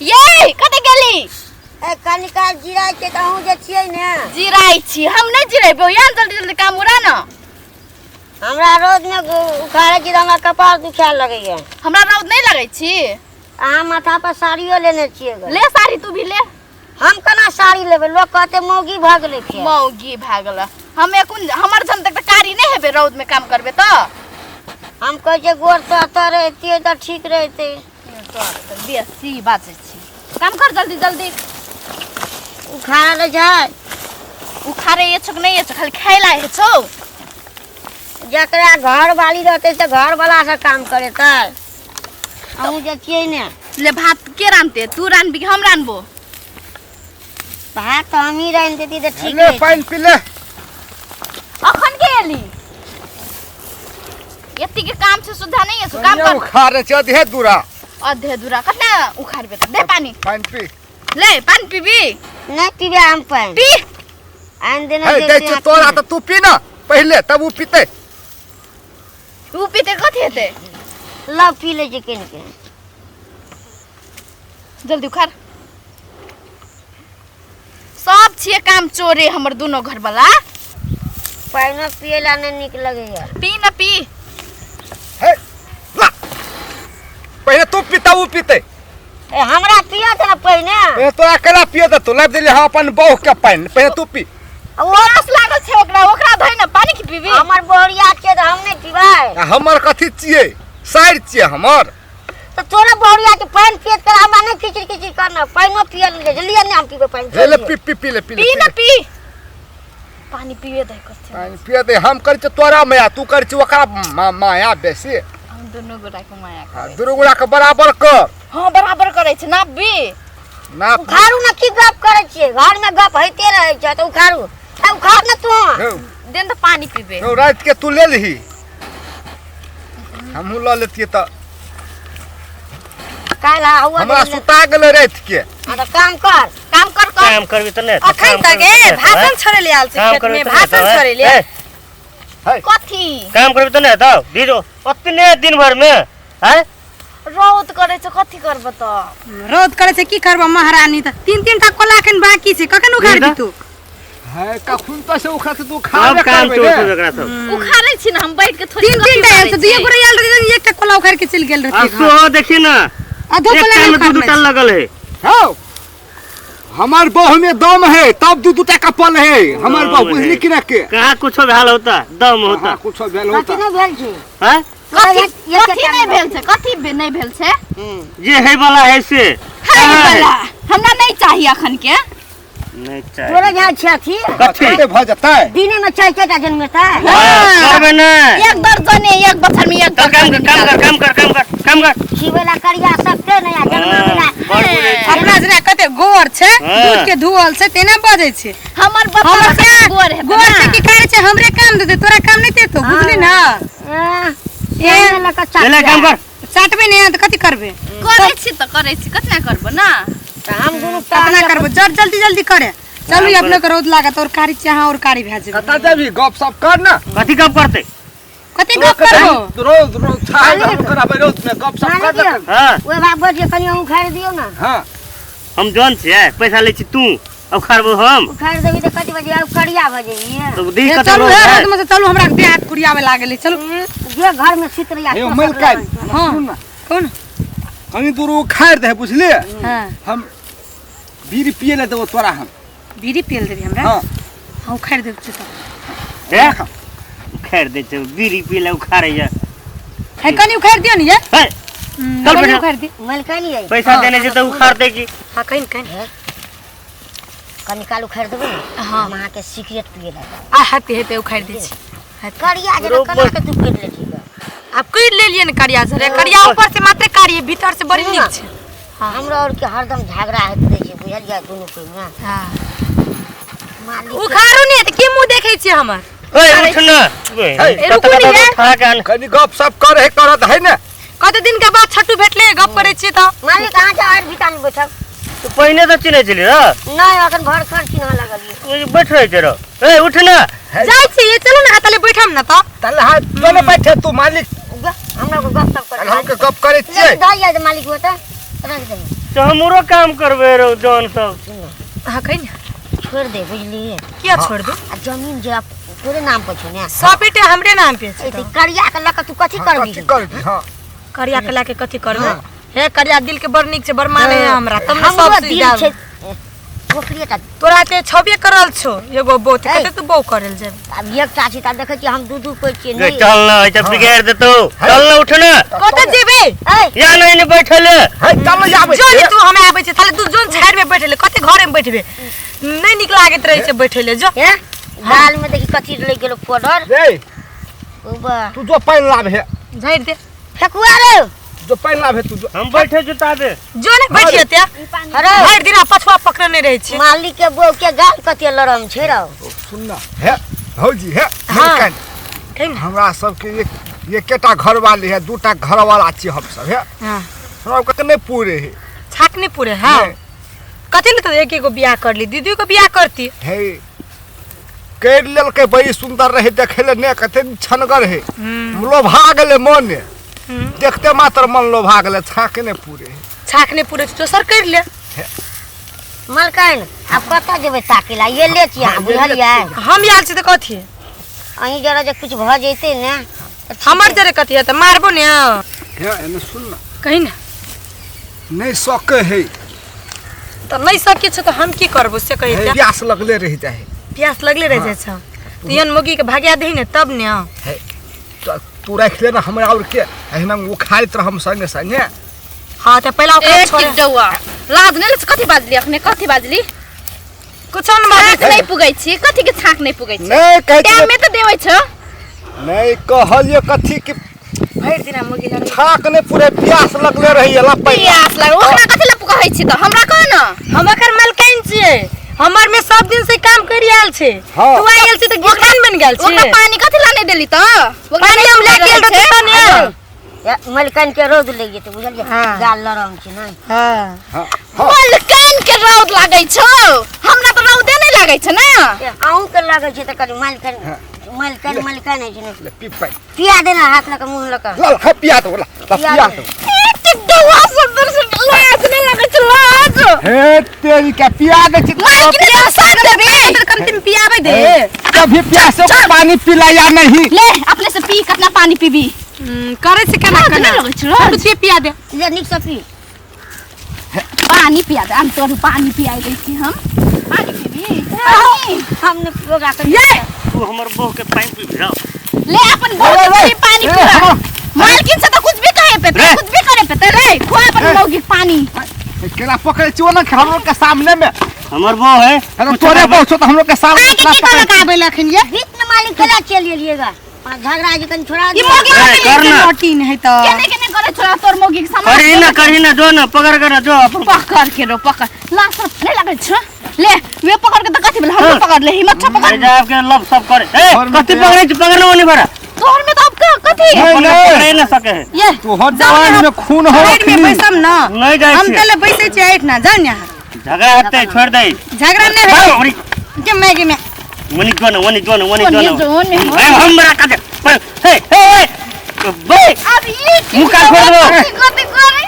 ये कतऽ गेली? ए कनी काल जिराइ छै तऽ अहूँ जे छियै ने। जिराइ छी हम नहि जिरेबौ, यहाँ जल्दी जल्दी काम उड़ा न। हमरा रौदमे उखाड़ै छी तऽ हमरा कपार दुखाए लगैया। हमरा रौद नहि लगै छी। अहाँ माथा पर साड़ियो लेने छियै गे। ले साड़ी तू भी ले। हम केना साड़ी लेबै, लोक कहतै मौगी भऽ गेलै फेर। मौगी भए गेलै। हम एखन हमर जन तक तऽ कारी नहि हेबै रौद में काम करबै तऽ। हम कहै छियै गोर तऽ एतऽ रहितियै तऽ ठीक रहितै। तऽ बेसी बाजै छी, काम कर जल्दी जल्दी। उखाड़ा लै छै। उखाड़े एछो कि नहि एछो, खाली खाय ला एछो। जकरा घर वाली रहतै तऽ घर वाला से काम करेतै। अहूँ जे छियै ने। ले भात के रान्हते, तू रान्हबी कि हम रान्हबो? भात तऽ हमही रान्हि देती तऽ ठीक ले रहितै। पानि पी ले। अखन के एली? एती के काम छै सुधा नहीं है, काम कर। उखाड़े छै अधे दूरा। अधे दूरा कतना उखाड़बे त? दे पानी। पानि पी। ले पानी पीबी? नहीं पीबे हम पानि। पी। आनि देने हे जे दै छै छियौ तोरा तऽ तू पी ना पहिले, तब उ पीतै। उ पीते कथी हेतै? लव पी लै छै किन के। जल्दी उखाड़। सब छियै काम चोरे हमर दुनो घर वाला। पानिओ पियै ला नहि नीक लगैया। पी न पी। हे ला पहिले तू पीता उ पीतै। ए हमरा पियत ने पहिने। पहिले तोरा केना पियत देतौ? लाबि देलियै हम अपन बहू के पानि, पहिले तू पी। प्यास लागल छै ओकरा, ओकरा धोइ ने पानी की पीबी। हमर बहुरिया छियै तऽ हम नहि पीबै। आ हमर कथी छियै? साइर छियै हमर। तऽ तोरा बहुरिया के पानि पियत कर हमरा नहि खिचड़ खिचड़ करना, पानिओ पियल नहि जाइ छै। लिअ ने हम पीबै पानि। हे ले पी पी पी ले पी ले। पी न पी। पानी पीबे दे कथी। पानि पिए दे। हम करै छियै तोरा माया, तू करै छी ओकरा माया बेसी। हम दुनू गोटा के माया हाँ, करै। दुनू गोटा के बराबर कर। हाँ बराबर करै छै, नाप भी। नाप। उखाड़ू ने, की गप करै छियै? घर में गप होइते रहै छै तऽ उखाड़ू। ए उखाड़ ने तू। हौ। देन तऽ पानी पीबे। हौ, राति के तू ले लही, हमहूँ लऽ लेतियै तऽ। काल्हि हुआ हमरा सुता गेलै राति के। हाँ तऽ काम कर। काम कर कर। काम करबी तऽ नहि तऽ अखन काम तक करबी ए तऽ नहि भाषण तऽ, छोड़े ले आयल छै काम खेत करबी में, तऽ नहि भाषण तऽ, छोड़े ले। ए, है। कथी? काम करबी तऽ नहि तऽ बीरो ओतने दिन भर में हैं? रौद करै छै कथी करब तऽ? रौद करे छै की करब महारानी, तऽ तीन तीन टा कोला एखन बाकी छै, कखन उखाड़बी तू? है कखन तऽ से उखड़ तू सब खाबे काम करबै चोर ने। सब एकरा सब। उखाड़ै छी ने हम बैठ के थोड़ी तीन कथी तीन टा आयल उखाड़ै छै, दुइये छी? गोरे आयल रहै, एकटा कोला उखाड़ के चलि गेल आ रहती घर। सोहो देखी ना, आधो एक कोला टाइम नहि में दू दू उखाड़ने टा छै। लगल है। हौ हमर बहू में दम है तब दू दू टा कपल है हमर दम बहू, बुझली है। कि ना के? कहाँ कुछो भेल होता, दम होता। हाँ, कुछो भेल कथी होता। नहि भेल छै? हैं? कथी कथी नहि भेल छै? कथी नहि भेल छै? जे है वाला है से। है वाला हमरा नहीं चाहिए अखन के। नहीं चाहिए। तोरे यहाँ छै अथी? कथी? कते भऽ जेतै? दिने में चारि चारि टा जन्मेतै। हाँ, करबै ने। एक दर्जन एक बछर में एक चल काम दर्जन कर, काम कर, काम कर, काम कर, काम कर। खिबै ला करिया सकते नहि आ जन्माबै ला। हाँ, बड़ बुझै छै। अपना जेना कते गोर छै, हाँ। दूध के धुअल छै तेना बजै छै। हमर बच्चा हमर के के गोर हेतै गोर छै ना। की करै छै, हमरे काम देतै, तोरा काम नहि देतौ, बुझली ना? हाँ, ए लऽ कऽ ले ले काम कर। चाटबै नहि तऽ कथी करबै? करै छी तऽ करै छी, कतना करबो ना? तऽ हम दुनू कतना करबो? जर जल्दी जल्दी करे चलू, अपने के रौद लागत और कारी चाहा और कारी भए जेबै। कतऽ जेबही? गप सप कर ना। कथी गप करतै? कथी गप करबो? रोज रोज छाय हम कराबै रोज में गप सप कर ना। हाँ। ओहि भाग बजिए कनि उखाड़ि दियौ ने। हाँ। हम जन छियै, पैसा लै छी तू, उखाड़बो हम। उखाड़ि देबही तऽ कथी बजे आब करिया भऽ जेबही। तो दी ए, कतऽ चलू रौद हे है? रौद में से चलू, हमरा देह हाथ कुरियावे लागल चलू। जे घर में सुति रहिया। हे मलकाइन। हाँ। सुन ना। कौन? कनी दूर उखाड़ि दे बुझलिए। हाँ। हम बीड़ी पिए ले देबो तोरा हम। बीड़ी पियल देबी हमरा? हाँ। हाँ उखाड़ि देब छी तऽ। हे उखाड़ि दै छै, बीड़ी पी ले उखाड़ैया। हे कनी उखाड़ि दियौ ने ये। हे चल कनी बेटा। उखाड़ि दी। मलकाइन पैसा देने छै तऽ उखाड़ दे की। हाँ कहीं कहीं। कनी काल उखाड़ि देबै ने। हाँ। हम अहाँके सिगरेट पिए ला देब। आ हेते हेते उखाड़ि दै छी। करिया जेना केना के तू करि लै छी? आब करि लेलियै ने करिया झरे, करिया ऊपर से मात्र कारी, भीतर से बड़ी नीक छै। हाँ। हमरा और के हरदम झगड़ा होइत रहै छै बुझलियै दुनू कोइ मे। हाँ। मालिक उखाड़ू ने तऽ की मुँह देखै छियै हमर? ओए उठ ना। हे, कतऽ रुकू कतऽ ने। उठा के आन। कनी गप सप कर हे करत है ने। कते दिन के बाद छट्टू भेटले, गप करै छियै तऽ। मालिक अहाँ जाउ आर भीतर मे बैठब। तू पहिने तऽ चिन्है छली र? नहि अखन भर खर चिन्ह लगलियै। ओ जे बैठ रहै छै र। ए उठ ना। जाइ छियै, चलू ने तले बैठम ने तऽ। तले हाथ चले बैठे तू मालिक। हमरा गप सप कर। हम के गप करै छियै। दऽ जाय मालिक ओतऽ रख देबै। से हमरो काम करबे रो जौन सब। हाँ कही ना। छोड़ दे बुझलिए। किया छोड़ दे? आ जमीन जे आप तोरे नाम पर छौ ने। सबेटे हमरे नाम पे छै। ए करिया के लक तू कथी करबी? कथी करबी? हां करिया के लाके कथी करबे? हे करिया दिल के बड़ नीक छै, बड़ माने है हमरा, तब ने हमरो सब दिल सुविधा छै ओकरे टा। तोरा ते छबे करल छौ एगो बो ते ए। कते तू बो करल जेब। आब एकटा छै त देखै छियै हम दू दू कोइ छियै गे नहीं। चल ना ऐसे बिगाड़ देतो, चल ना उठ ना। कते जेबे? ए या नहीं नहीं बैठल है। हे चल आबै जो नी तू हमे आबै छै, थाले तू जोन छाड़ में बैठले कते घरे में बैठबे, नहीं नीक लागैत रहै छै बैठले जो। हे गाल में देखी कथी लग गेलो पाउडर। रे उबा तू जो पानि लाब हे झाड़ि दे फेकुआ रे। जो पानि लाब हे तू जो। हम बैठे जुता दे जो ने बैठिए ते अरे भरि दिन पछुआ पकड़ने रहै छै। मालिक के बो के गाल कते लरम छै रौ। सुन ना हे भौजी हे हाँ। मलकाइन, कहि ना। हमरा सबके एक एकेटा घरवाली है, दूटा घरवाला छी हम सब हे। हां हमरा सबके नहि पूरे हे। छाक नहीं पूरे। हां नहीं। कथी ले तो एक एगो बियाह कर ली, दीदी को बियाह करती। हे कर लेलकै बड़ी सुंदर रहे देखे ले ने कते छनगर है, लोभा गेलै मन, देखते मात्र मन लोभा गेलै, छाक नहि पूरे हे। छाक नहीं पूरे दोसर कर ले। मलकाइन आब कतऽ जेबै ताकै ला? ये ले छियै अहाँ, बुझलियै? हम आयल छी तऽ कथी? अहीं जरा जे कुछ भऽ जैतै ने तऽ ठीक हमर है। जरे कथी है तऽ मारबो ने। हे एने सुन ना। कही ना। नहि सकै है। तऽ नहि सकै छै तऽ हम की करबो से कही हे ते। प्यास लगले रहि जाइ है। प्यास लगले रहि जाइ छै तऽ एहन मौगी के भगा दही ने तब ने। हे तऽ तू राखि ले ने हमरा और के, एहिना उखाड़ैत रहम संगे संगे। हाँ तऽ पहिला ओकरा ए छोड़। टिड्डौआ लाज नहि लगै छै? कथी बाजली अखने? कथी बाजली? कुछो ने बाजली। छाक नहि पुगै छी, कथी के छाक नहि पुगै छी? नहि कहै छी। टाइम में तऽ देबै छ। नहि कहलियै कथी कि भरि दिन मौगी लड़ै। छाक नहि पूरे प्यास लगले रहैया ला पानि। प्यास लागल ओकरा कथी लए कहै छी तऽ हमरा कह न। हम एकर मलकाइन छियै, हमर में सब दिन से काम करि आयल छै। हाँ। तू आयल छी तऽ गिरधान बनि गेल छी। ओकरा पानी कथी ला नहि देली तऽ? ओकरा पानी हम लए के आयल रहती तऽ ने। या, मलकाइन के रौद लागि जेतै बुझलियै? हाँ। गाल लरम छै ने। हाँ। हाँ, हाँ। मलकाइन के रौद लागै छौ, हमरा तऽ रौदे नहि लागै छै ने। अहूँ के लागै छै तऽ कनि मलकाइन मलकाइन मलकाइन होइ छै ने। ले पी पानि। पिया देना हाथ लऽ कऽ मुँह लऽ कऽ। ला ला पिया दो, ला ला पिया पिया दे। दो। ए टिड्डौआ सुंदर सुंदर लाज नहि लागै छै, लाज। हे तेरी के पिया दे छी। मालकिन के साथ देबी। तऽ कम दिन पियाबै दे। हे, कभी प्यासे को पानी पिलाया नहीं। ले अपने से पी, कतना पानी पीबी। करै छै केना लाज केना। नहि लगै छै, लाज। तू पिया दे। ले नीक से पी। पानी पिया दे, हम तोर पानी पियाइ दै छी हम। पानी पीबी? पानी। हम ने ओकरा के ये तू हमर बहू के पानि पी रहो। ले अपन बहू के पी पानी रे, पूरा। हाँ। मालकिन से तो कुछ भी कहे पे, रे। कुछ भी करे पे रे, खुआ अपन मौगी के पानी। केना पकड़ै छी ओना के हम लोग के सामने में। हमर बहू है। अरे तोरे बहू छौ तऽ हम लोग के सामने आइ के की पकड़ै कहलक आबै लए अखन ये? बीच में मालिक केला चलि एलिएगा। झगड़ा जे कनि छोड़ा ई दियौ। मौगी ए, के कर ना। लटीन है तऽ। केने केने करे छोड़ा तोर मौगी के सामने। करही ना, करही ना, जो ना पकड़ कर जो अपन। पकड़ के रो पकड़। ला सब नहीं लागै छौ। ले वे पकड़ के तऽ कथी भेल? हमरो पकड़ ले, हिम्मत छ पकड़। ले जा के लब सब करे। ए घर में कथी ते- पकड़ै छी? पकड़ लो नहीं भरा। तोहर में तो अब कथी? नहीं, अपन नहीं। पकड़े ना सके है। ये तोहर जाओ जवान ना, में खून हो साइड में अखनी। बैसम ना। नहीं जाइ हम छियै। तले बैसै छियै एहिठिना, जाउ ने अहाँ। झगड़ा हेतै छोड़ दे। झगड़ा नहि भाग, हेतै। के मैं के मैं। वनी जो ना, वनी जो ना, वनी जो वनी ना। जो ने। ए, हम बड़ा काटे। पर, हे, हे, हे, बे। अब ये की मुँह कान खोल दो। कथी कथी करे?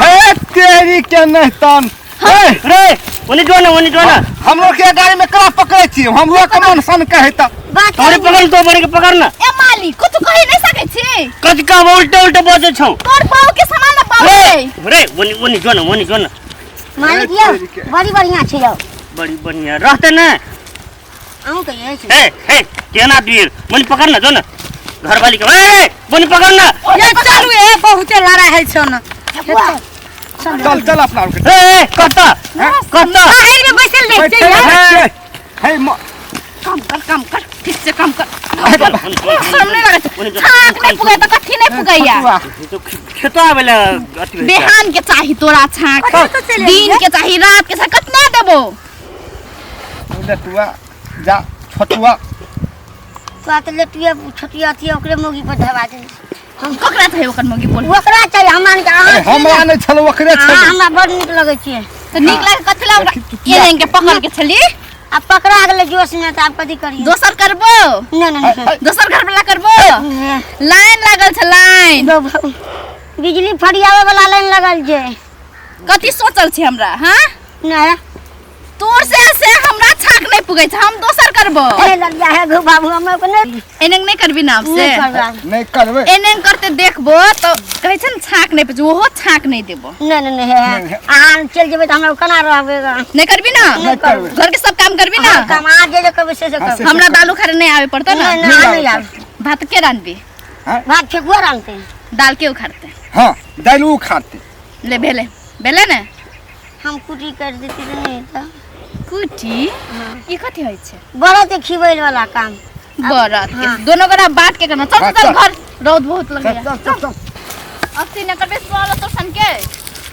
हे तेरी के नहीं तन। हे रे, वनी जो ना, वनी जो ना। हम लोग के गाड़ी में करा पकड़ै छी, हम लोग के मन सन कहै त। बात तोरे पकड़ तो बड़े के पकड़ ना। ए मालिक कुछ कहि नहीं सकै छी। कथी का उल्टे उल्टे बजै छौ। तोर बाऊ के सामान ना पाऊ रे, रे, वनी वनी जो ना, वनी जो ना। मालिक यौ बड़ी बढ़िया छै यौ। बड़ी बढ़िया रहते ना। अहूँ के यही छै। हे, हे, केना दूर? वनी पकड़ ना, जो ना। घरवाली के, ए, वनी पकड़ ना। ये चलू ए बहुते लड़ाई होइ छौ न। चल चल अपना और के। ए, ए, कत्ता? कत्ता? बाहर में बैसल रहै छै हे, यार। हे, काम कर, काम कर, ठीक से काम कर। शर्म नहीं लागै छै। छाक नहीं पुगै तऽ कथी नहीं पुगैया? खेतो आबै ला अथी होइ छै। बिहान के चाही तोरा छाक, कतऽ चलि दिन के चाही, रात के चाही, कतना देबो? लेटुआ जा छोटुआ। तो तऽ लेटुए छोटिया अथी ओकरे मौगी पर धबा देने। हम ककरा चाही ओकर मौगी बोल? ओकरा चाही हमरा नहि, अहाँ हमरा नहि छल ओकरे छल। अहाँ हमरा बड़ नीक लगै छियै। तऽ नीक लागे कथी ला ओकरा देखी तू किया एहन के पकड़ के छली? आब पकड़ा गेलै जोश में तऽ आब कथी करियै? दोसर करबो? नहि नहि नहि। दोसर घर वाला करबो? लाइन लागल छै लाइन। बिजली फरियाबै वाला लाइन लगल छै। कथी सोचल छी हमरा हाँ नहीं तोर से से हमरा छाक नहीं पुगै छै हम दोसर करबो ए लग जा है घू बाबू हम को नहीं एने नहीं करबी ना से नहीं करबै नहीं करबै एने करते देखबो तो कहै छै ने छाक नहीं पुजै ओहो छाक नहीं देबो नहीं नहीं नहीं है अहाँ चलि जेबै तऽ हमरा केना रहबै नहीं करबी ना नहीं करबै। घर के सब काम करबी ना काम अहाँ जे जे करबै से से हाँ, करबै से- हमरा दाल उखाड़े नहीं आवे पड़तो ना नहीं नहीं नहीं आबै भात के रांधबी भात फेकुआ रान्हतै दाल के उखाड़ते हाँ दालि उ खाते ले भेले भेले ने हम कुटी कर देती तऽ नहीं तऽ कुटी ई कथी होइ छै बरत खिबै वाला काम बरत के हाँ। दोनों गोरा बांट के करना चल हाँ, चल चल। घर रौद बहुत चल लगैया चल चल चल अब से न करबे सोल तो सन के